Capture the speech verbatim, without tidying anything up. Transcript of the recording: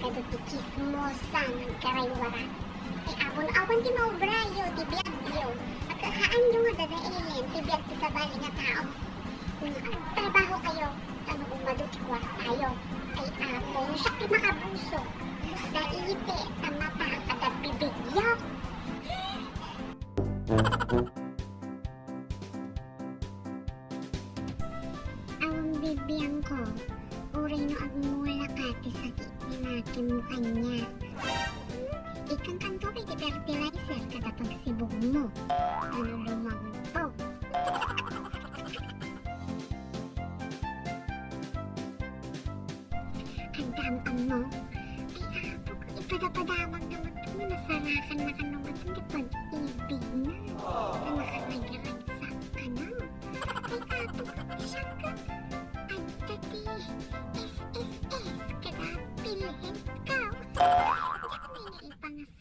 Kadagiti chismosan, nagkaraywara. Ay, Apo, no awan ti maobrayo, ti biagyo. Agkahaanyo nga dadaelen ti biag ti sabali nga tao. Nga agtrabaho kayo, ta no umadu ti kuartayo. Ay, Apo, no siak ti makabuso, daite, ta mata, kada bibigyo. Awan bibiangko, uray no agmula ka ti sakit ni nakimmo kaniak. Ikkankanto pay ti fertilizer kada pagsibugmo. Ano lumangon to? Anda am-ammo? Ay, Apo, ipadapadamag naman to, nasarakan na kano met ti pag-ibig na. Ta nakaragsak kano. Ay, Apo, siak, adda ti S S S kada PhilHealth ko. Diak na nga ipangas